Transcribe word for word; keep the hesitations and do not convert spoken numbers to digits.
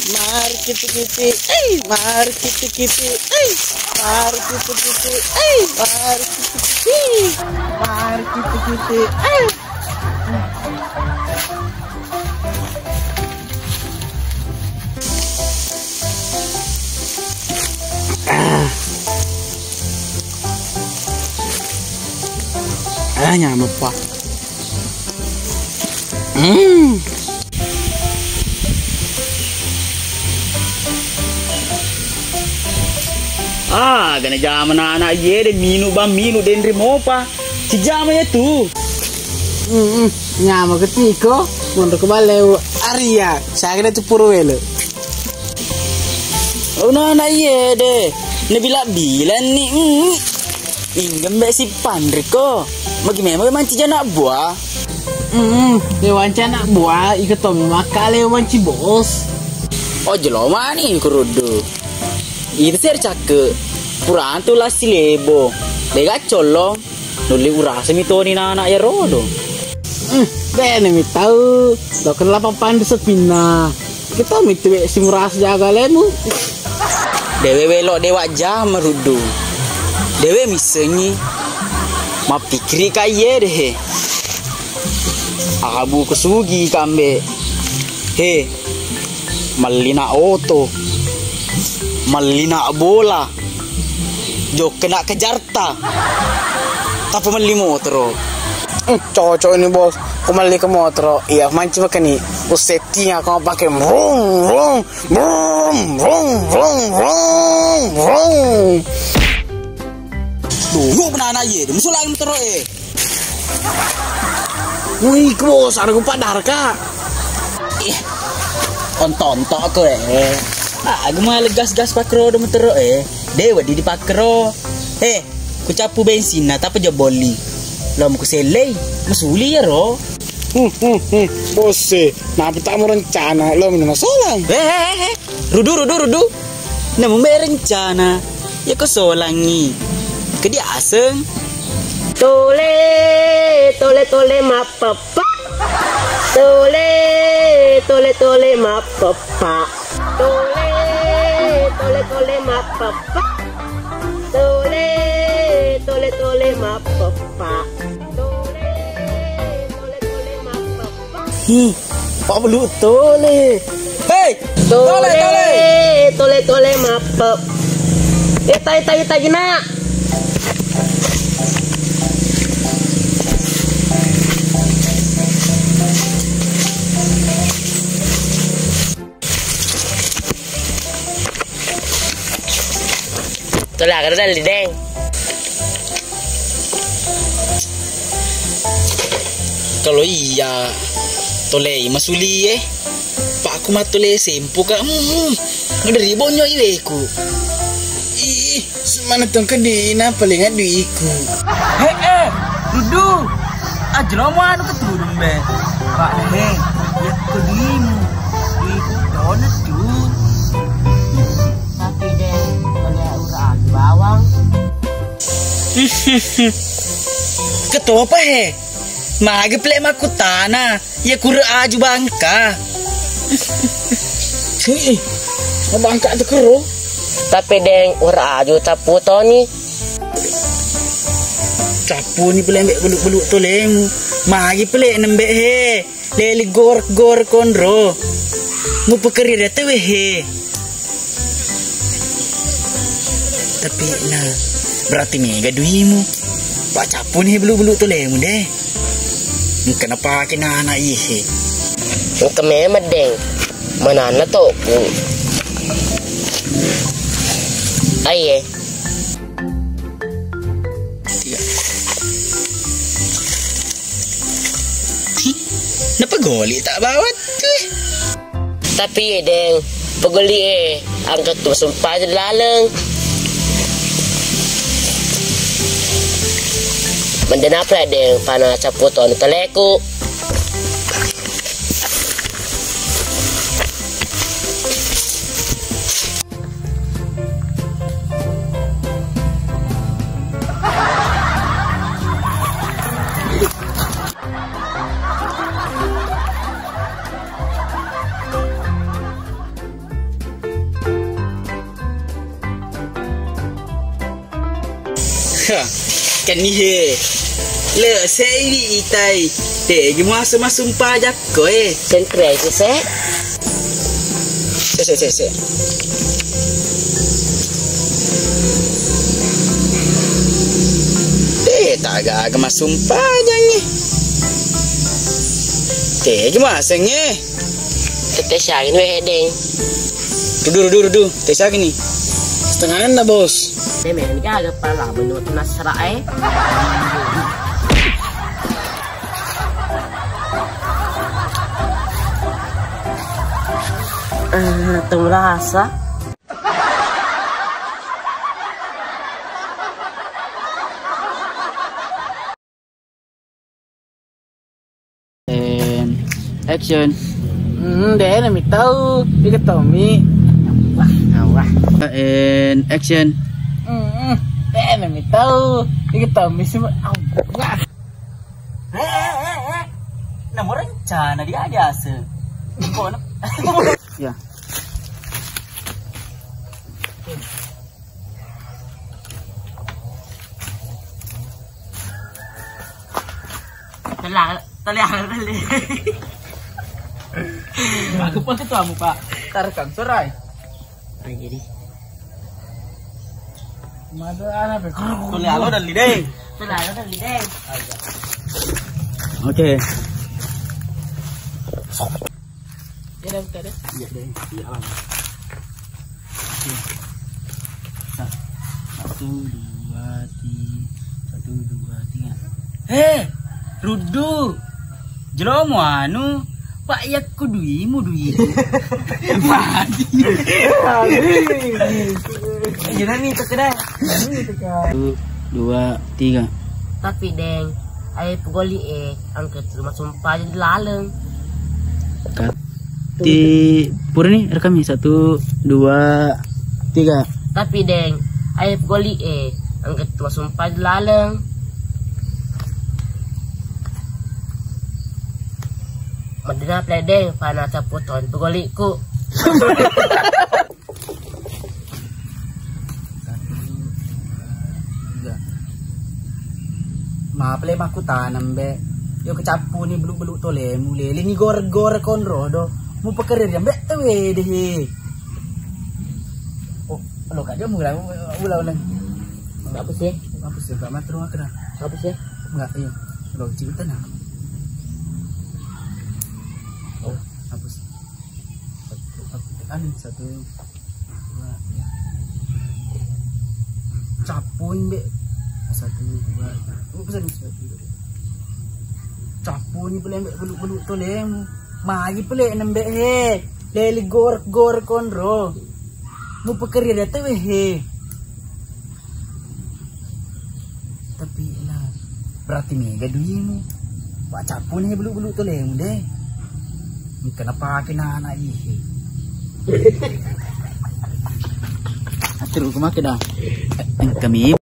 Mari kita kita, eh, mari kita kita, eh, mari kita kita, eh, mari kita kita, mari kita kita, eh. Ah. Ah, nyameppa. Hmm. Ah, gana jama na anak iye de minu bang minu denre mopa. Sijama ya tu. Hmm, nyama ketiko. Monro ke baleu. Aria, saya kena tu puru wele. Oh, na anak iye de. Nebila-bilang ni. Hmm. Inggem be sipanriko. Magi memang manci anak buah. Hmm, ya wanci anak buah, iko to makkale wanci bos. Oh, jelo mani kuruddu. Itu ser cakke. Purantu lasi lebo. Dega colong. Nulli urasa mi toni na anak ya rodo. Hmm, bene mi tau. Dokter lapang pandu sepinna. Kita mitu we simurasa jaga lemu. Dewe welo dewa jam ruddu. Dewe misengi. Mappikiri kaiye de he. Abu kesugi kambe. He. Mellina oto. Mellina bola. Jokkena kejarta. Tapi melli motoro. Hmm, cocok ini bos. Ku melli ke motoro. Iya manci makani. Ku setting aku pakai. Brum, brum, brum, brum, brum, brum, brum. Dulu benana ye, musuh lagi motoro eh. Wih, bos, ada gumpa darka. Ih, onto-onto ko eh. Ah, aku malah gas-gas pakro do motoro eh. Dewa di pakro. Eh, ku capu bensin na tapi jeboli. Lo mau ku selei, masuli ya ro. Hmm, hmm, hmm. Bos, eh, napa tak mau rencana lo minum solang? Eh, eh, eh, eh. Rudu, rudu, rudu. Namu me rencana. Ya ko solangi. Ke dia aseng. Tole, tole, tole, mapeppa. Tole, tole, tole, mapeppa. Tole, tole, tole, mapeppa. Tole, tole, tole, mapeppa. Tole, tole, tole, mapeppa. Hi, Pak Belu tole. Hei, tole, tole, tole, tole, tole, mapep. Eh, tai, tai, tai, nak. Tole aga tadi, Deng? Kalau iya, tolei masuli eh. Pak aku matole sempo ka. Hmm, hmm. Ngederi bonyo iweku. Ih, semana tong kedina paling aduiku. He eh, Dudu. Ajromo anu ketudung be. Pak he, ya keduimu. Duiku kona tu. Tapi deh, kalau ura bawang. Ketopa he. Magi pele makkutana, ya kure aju bangka. Ih, bangka tu kero. Tapi deng ura aju capu toni. Capu ni pele ambek beluk-beluk tolemu. Magi pele nembek he. Leli gor-gor konro. Mupekeri data wehe. Tapi nah, berarti mega duimu. Pak capu ni belu-belu tolemu deh. Engka napake nana ihe. Engka memang deng. Mananna toku. Aiye. Iya. Hi, napegoli tak bawat tuh. Tapi deng, pegoli eh, angkat tu sempat laleng. Mendena apa deng, pana capu ton teleku. Kenni he. Le, sei itai. Tegi muasa masumpa jakko e. Sentre aja se. Se, se, se, se. Eh, tak gaga masumpa jangi. Tegi muasa nge. Tette siangin we deng. Rudu, rudu, rudu. Tessa gini. Setengah enam, Bos. Deh, men, gaga pala, bener kena serak, eh. Ah, temu rasa. And action. Hmm, deh, nami tahu. Iga Tommy. Wah, wah. And action. Hmm, deh, nami tahu. Iga Tommy semua. Wah. Eh, eh, eh, eh. Nama rencana dia, dia ase. Kok na- Ya. Telah, telah, telah. Aku pun ketuamu, Pak. Tarekam surai. Ah, jadi. Madu ana pe. Boleh alo dan lideng. Telah, alo dan lideng. Oke. Iya, deh, buka deh. Iya, deh. Iya, Bang. Oke. Sa-, satu, dua, tiga. Satu, dua, tiga. Eh, Ruddu. Jelomo anu, Pak, yakku duimu, duiku. Mati. Iya, nami itu kedai. Satu, dua, tiga. Tapi, Deng, ayo pegoli, eh, angkat rumah sumpah jadi laleng. Cut. Ti pura ni rekami. Satu, dua, tiga. Tapi, Deng, ayo pegoli, eh, angkat rumah sumpah jadi laleng. Madena pledeng, pana caputon pegoliku. Satu, dua, tiga. Mapele makkutaneng, Be. Yo kecappuni belu-belu tolemu, lelengi gore-gore konro do. Mupekerri, Be, tawede he. Oh, lo kaja mula, mula, mula. Apa sih? Apa sih? Enggak matru makna. Apa sih? Enggak, iya. Lo cerita nah. Oh, apa sih? Satu, satu, anu, satu, dua, ya. Capun, Be. Satu, dua, tiga. Oh, pesan, satu, dua. Capun ni pale, Be, bulu-bulu tolemu. Magi pale nembe he. Leli gor-gor konro. Mupekerja data we he. Tapi lah, berarti mega duimu. Pak, cappu ni bulu-bulu tolemu deh. Engka napake na anak ihe. Terus kemake dah. Engka mi.